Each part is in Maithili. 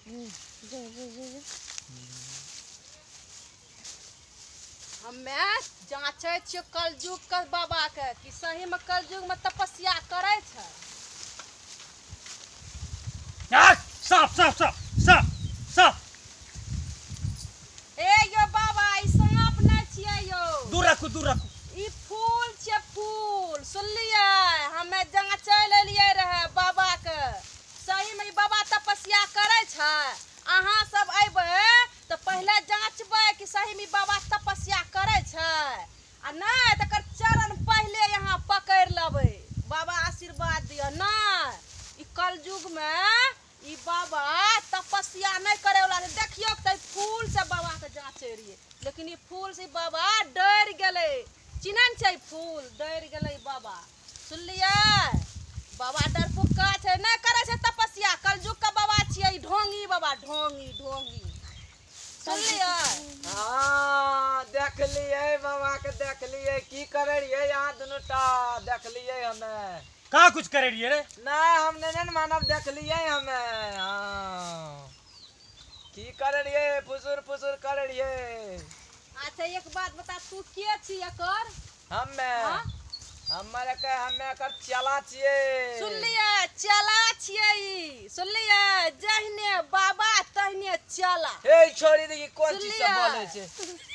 हमे जाँचै छियै कलयुग के बाबा के कि सही में कलयुग में तपस्या करै छै। साफ साफ साफ साफ साफ। ए यो बाबा, ई सांप नहि छियै यो। दूर राखू, दूर राखू। ई फूल छियै, फूल। सुनलियै? हमे जाँचै लेलियै रहए बाबा के, सही में ई बाबा तपस्या करै छै। अहाँ सब अयबै तऽ पहिले जाँचबै कि सही में बाबा तपस्या करै छै आ नहि, तकर चरण पहिले यहाँ पकड़ि लेबै। बाबा आशीर्वाद दिअ। नहि, ई कलयुग में ई बाबा तपस्या नहि करे वाला छै। देखियौ तऽ फूल से बाबा के जाँचै रहियै, लेकिन ई फूल से बाबा डरि गेलै। चिन्है ने छै फूल, डरि गेलै बाबा। सुनलियै? बाबा डरपुक्का छै, नहि करै छै तपस्या। कलयुग के बाबा छियै ई, ढोंगी बाबा, ढोंगी ढोंगी। सुनलियै? हाँ, देखलियै बाबा के, देखलियै की करे रहियै यहाँ दुनू टा, देखलियै हमे। कहाँ कुछ करे रहियै रे? नहीं, हम नहीं ने मानब, देखलियै हमे। हाँ, की करे रहियै? फुसुर फुसुर करे रहियै। अच्छा एक बात बता, तू के छी एकर? हमे? हाँ? हमर के हमे एकर चला छियै। सुनलियै? चला छियै ई। सुनलियै? जहने बाबा तहने चला। हे छोरी, देखी कोन चीज सब सुनलियै? बोलै छै।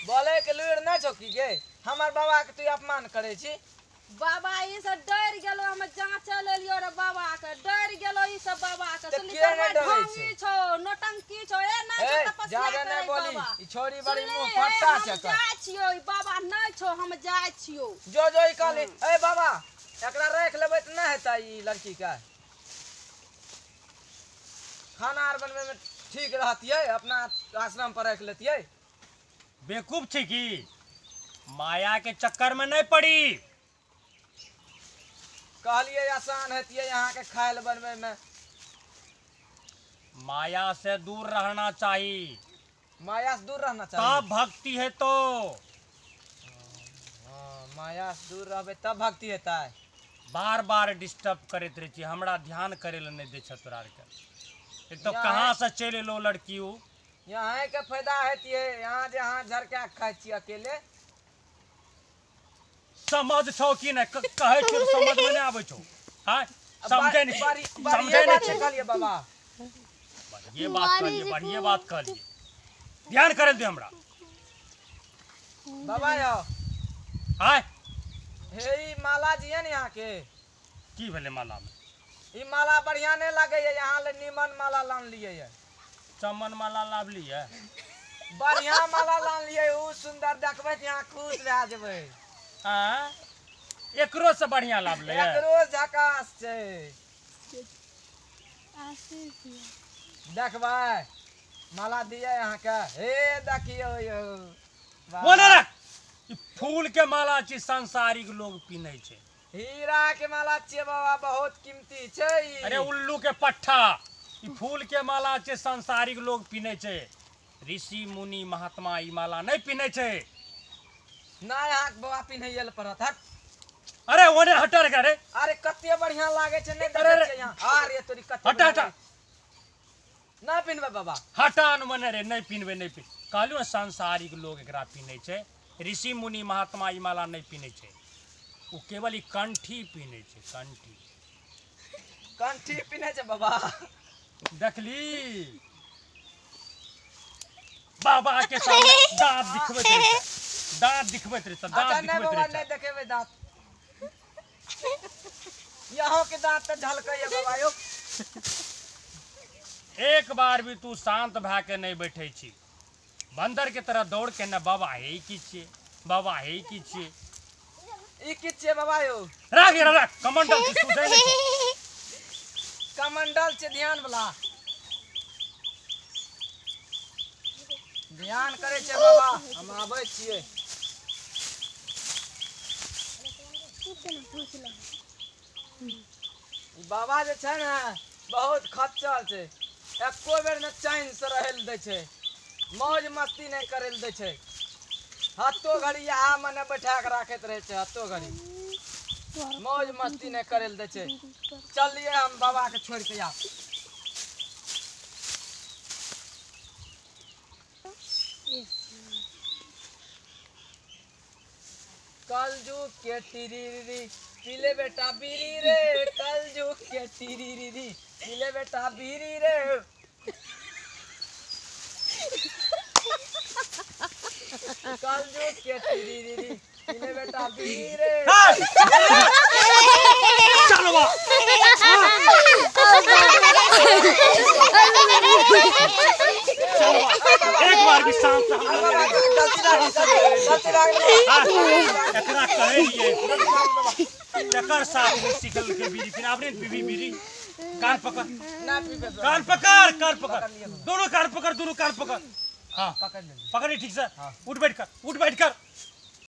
बोलै के लूरि नहि छौ की गे? हमर बाबा के तू अपमान करै छी? बाबा ई सब डरि गेलो, हम जाँच लेलियो रे बाबा के, डरि गेलो ई सब बाबा के। तऽ सुनली? किया नहि तोहर डरै ढोंगी छै? छौ, नौटंकी छौ। ए नहि छौ ए, तपस्या जादे नहि करै बोली। बाबा। ई छोरी बड़ी सुनली? मुँह ए, फट्टा हम छै एकर। जाइ छियौ, ई बाबा नहि छौ, हम जाइ छियौ। जो जो, ई कहली। ए बाबा, एकरा राखि लेबै तऽ नहि हेतै? ई लड़की के खाना आर बनबै में ठीक रहतियै, अपना आश्रम पर राखि लेतियै। बेवकूफ छै की? माया के चक्कर में नहीं पड़ी। कहलियै आसान हेतियै अहाँके खाय लए बनबै में। माया से दूर रहना चाहिए। माया से दूर रहना तब चाही। भक्ति है तो। हाँ, माया से दूर रहबै तब भक्ति हेतै। बार बार डिस्टर्ब करैत रहै छी, हमरा ध्यान करे लए नहीं दै छ तोरा आरके। एक तो यहाँ कहाँ से चलि एलो लड़की उ? यहाँ के फायदा हेतियै, यहाँ जे अहाँ झरका के खाइ छी अकेले। समझ छौ कि नहि? कहै छियौ तऽ समझ में नहि आबै छौ। हाँ, समझै नहि छी, बड़ी समझै नहि बात छी। कहलियै बाबा। बढ़िए बात कहलियै, बढ़िए बात कहलियै। ध्यान करे दे हमरा। बाबा यौ। आय। हे ई माला जे यऽ ने अहाँके। की भेलै माला में? ई माला बढ़िया नहि लागैया, यहाँ ले नीमन माला लानलियै ये। चमन माला लाबलियै? बढ़िया माला लानलियै, उ सुंदर देखबै तऽ यहाँ खुश भए जेबै। आँय, एकरो से बढ़िया लाबलै? एकरो झकास छै। देखबै माला दियै अहाँके, हे देखियौ यौ। वाह। ओने रख। ई फूल के माला छै, सांसारिक लोग पिन्है छै। हीरा के माला छियै बाबा, बहुत कीमती छै ई। अरे उल्लू के पट्ठा, ई फूल के माला छै, सांसारिक लोग पिन्है छै। ऋषि मुनि महात्मा ई माला नहि पिन्है छै। नहि, अहाँके बाबा पिन्हैये लए पड़त। हट। अरे ओने हटर के रे। अरे कते बढ़िया लागे छै, नहि अरे, देखै अरे। छियै यहाँ? अरे तोरी कते हटा, बढ़िया हटा। लागै छै। नहि पिन्हबै बाबा? हटान मने रे, नहि पिन्हबै, नहि पिन कहलियौ ने, सांसारिक लोग एकरा पिन्है छै। ऋषि मुनि महात्मा ई माला नहि पिन्है छै। ओ केवल ई कंठी पिन्है छै, कंठी। कंठी पिन्है छै बाबा? देखली, बाबा के सामने दांत दिखबैत रहै छै, दांत दिखबैत रहै छै, अच्छा दांत नहि दिखबैत बाबा, रहै नहि छै। देखेबै दांत। यहाँ के दांत तऽ झलकैया बाबा यौ। एक बार भी तू शांत भए के नहि बैठे छी। बंदर के तरह दौड़ के ने, बाबा हे की छियै, बाबा हे की छियै। ई की छियै बाबा यौ? राख रे, राख। कमंडल छी, सुझै नहि छौ। कमंडल छै, ध्यान वाला ध्यान करै छै बाबा। हम आबै छियै। ई बाबा जे छै ने, बहुत खच्चर छै। एको बेर ने चैन से रहै लए दै छै, मौज मस्ती नहि करै लए दै छै। हत्तो घड़ी यहाँ मने बैठा के राखैत रहै छै, हत्तो घड़ी मौज मस्ती नहि करै लए दै छै। चलिए हम बाबा के छोड़ के आब। कलजुग के टिरी पीले बेटा बीरी रे, कलजुग के टिरी पीले बेटा बीरी रे। कलजुग के टिरी पीले बेटा बीरी रे। चलो बा एक बार भी शांत एकरा कहे लिए एकर साथ में सिखल के बीड़ी पीना। आपने पीबी बीड़ी? कान पकड़ ना पीबे, कान पकड़, कान पकड़, दोनों कान पकड़, दोनों कान पकड़। हाँ पकड़ ले, पकड़ ठीक से। उठ बैठ कर, उठ बैठ कर।